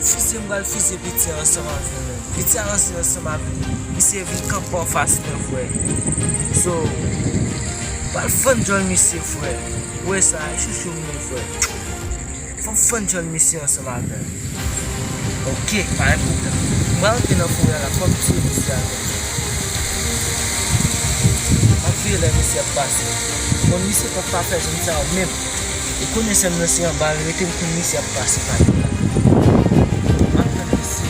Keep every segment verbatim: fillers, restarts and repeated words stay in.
Fizye, m pral fizye piti a ansanm avè l. Piti a ranse ansanm avè l. Misye vin kanpe anfas mwen, frè. So, m pral fann djòl misye, frè. Ou wè sa, e chouchou m ye, frè. Fò m fann djòl misye ansanm avè l. Ok, pa gen pwoblèm. M pral antre nan forè a la, fò m tiye misye avè l. M ap veye lè misye ap pase. Bon, misye p ap pa fè jan sa yo menm. Ou konnen sè m nan se anba l rete, m konn misye ap pase pa la. M ap tann misye.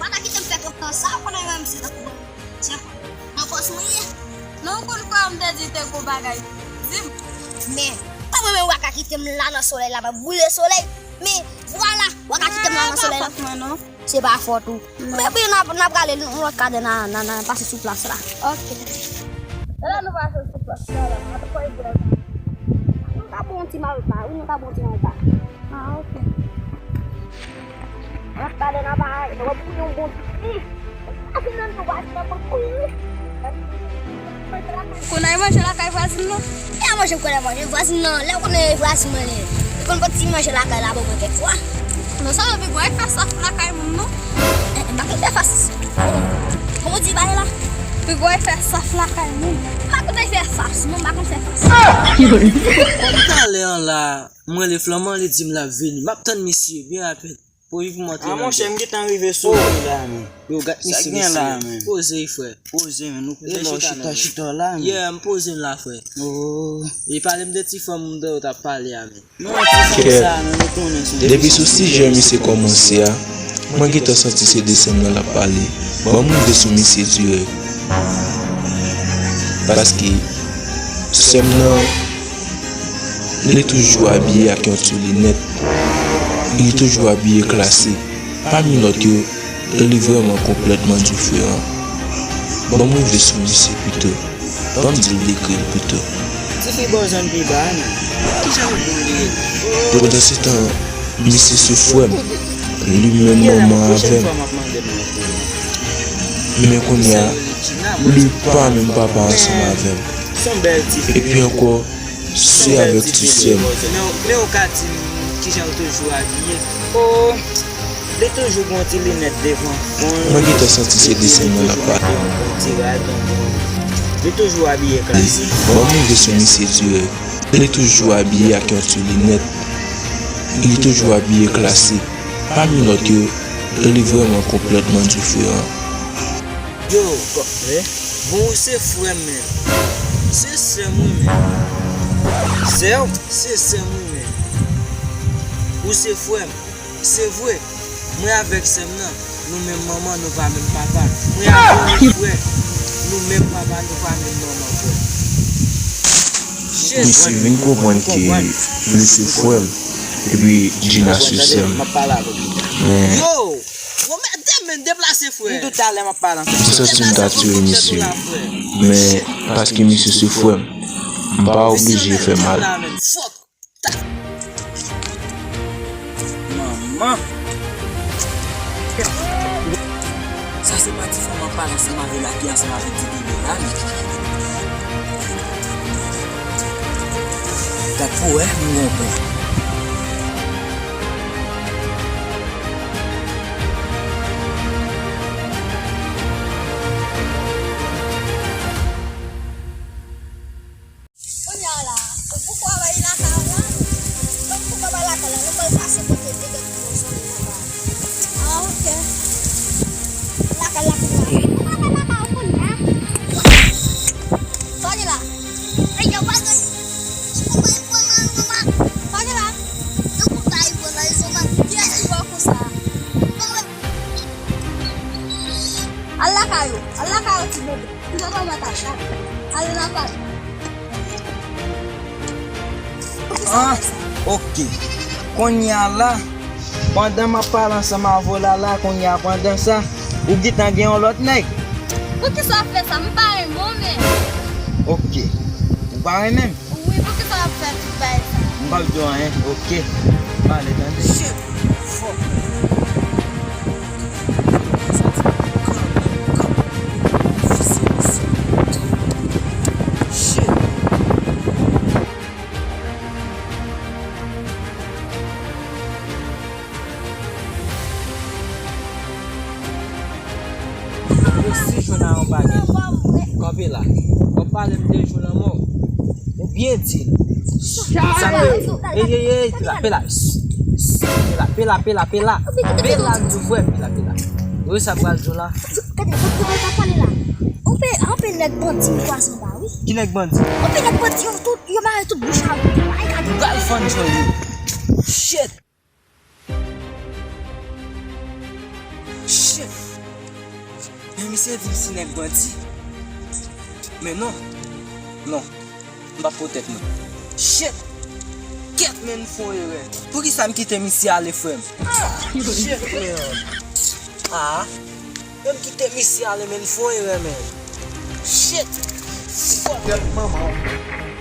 Pata kite m fè kontan sa, konnen menm si tankou Nan fòs mwen ye. Non, ou konn kwè m te di te gon bagay. Di m. Men, kòman men w a ka kite m la nan solèy la, m ap boule solèy? Men, vwala, w a ka kite m la nan solèy la. Se pa fòt mwen, non. Se pa fòt ou. Non. Men, epi, n ap, n ap rale yon lòt kadè nan, nan, nan pase sou plas la. Ok. Lè nou pase sou plas la, la, n ap pran yon. Nou ka bon ti malpa, wi, nou ka bon ti malpa. Ah, ok. N ap pale nan bagay, nou ap fouye yon bon ti. Api nan nou vwazin nan pou fouye. Ou konn al manje lakay vwazin nan? E a manje m konn al manje vwazin nan. Lè ou konnen vwazin mwen li. Li konn pran ti manje lakay la ban mwen kèk fwa. Non, sa yo pi gwo fè saf lakay moun non. Eh, eh, m pa konn fè fas. Kòman w di bagay la? Pi gwo fè saf lakay moun. M pa konn fè fas, non, m pa konn fè fas. Kòm talè an la, mwen le flanman, li di m l ap vini. M ap tann misye byen rapid. Pou li pou montre. Ah, monchè, m gentan rive sou wi la, men. Yo, gad misye, gen la, men. Poze, frè. Poze, men, nou poze chita, chita la, men. Yeah, m poze m la, frè. Oh. E pale m de ti fanm m de yo t ap pale a, men. Non, ti fanm sa, men, nou konnen se depi sou sijè misye kòmanse a, mwen gentan santi se de sè m nan l ap pale. Ban m rive sou misye dirèk. Paske sè m nan, li toujou abiye ak yon ti linèt. Li toujou abiye klase. Pami lòt yo, li vrèman konplètman diferan. Ban m rive sou misye pito. Ban m di l dekri l pito. Tifi bò zòn pi ba a, non. Kijan ou konn li ye? Pandansetan, misye se frè m. Li menm manman avè m. Men kounye a, li pa menm papa ansanm avè m. Epi ankò, se avèk ti sè m. Men w, men w ka di m kijan l toujou abiye? O, li toujou gen yon ti linèt devan front l. Mwen gentan santi se de sè m nan l ap pale. Li toujou abiye klase. Ban m rive sou misye dirèk. Li toujou abiye ak yon ti linèt. Li toujou abiye klase. Pami lòt yo, li vrèman konplètman diferan. Yo, bon, ou se frè m, men. Se sè m, wi, men. Sè w? Se sè m, wi, men. Ou se frè m. Se vre. Mwen avèk sè m nan, nou menm manman, nou pa menm papa. Mwen avè w, nou frè. Nou menm papa, nou pa menm manman, frè. Misye vin konprann ke li se frè m. Epi Gina se sè m. Men. Yo! Bon, men, demen, deplase, frè. M tout talè m ap pale ansanm. M santi m ta tiye misye. Men, paske misye se frè m, m pa oblije fè mal. Manman! Sa se pa ti fanm an pale ansanm avè l la ki ansanm avèk ti bebe la, men. Gad pou wè, m gon pè. Kounye a la, ou poko al lakay la? Non, m poko al lakay la, nou pral pase kote de gad pou zanmi nan ba. Ah, ok. Lakay la kounye a. Ou pral lakay ou kounye a? Sa gen la? Sa gen la? Kiyès ki ba w kou sa? Al lakay ou, al lakay ou, ti bebe. Al lakay ou. Ah, ok. Kounye a la, pandan m ap pale ansanm avè w la, la, kounye a, pandan sa, ou gentan gen yon lòt nèg. Poukisa w ap fè sa? M pa renmen w, men. Ok. Ou pa renmen m? Wi, poukisa w ap fè tout bagay sa? M p ap di w anyen, ok. Pale, tande. Shit. Fòk. Sa yon bagay. Kanpe la. W ap pale m de jou lanmò. Ou byen di l. Sa m de. Ey, ey, ey, pela, pela. Pela, pela, pela, pela. Pela, m di w frè, pela, pela. Ou wè sa pral di w la? Gade, gade, gade, gade, pale la. Anpe, anpe nèg bandi m kwaze anba, wi. Ki nèg bandi? Anpe nèg bandi, yo tout, yo mare tout bouch a yo. Ay, gade. Pral fann jan yo. Shit! Shit! Men misye di m se nèg bandi. Men non. Non. M p ap pwotèt mwen. Shit! Kèt, men m fè yon erè. Poukisa m kite misye ale, frè m? Ah! Shit, man! Ah! Men m kite misye ale, men m fè yon erè, men. Shit! Fuck! Kèt manman w.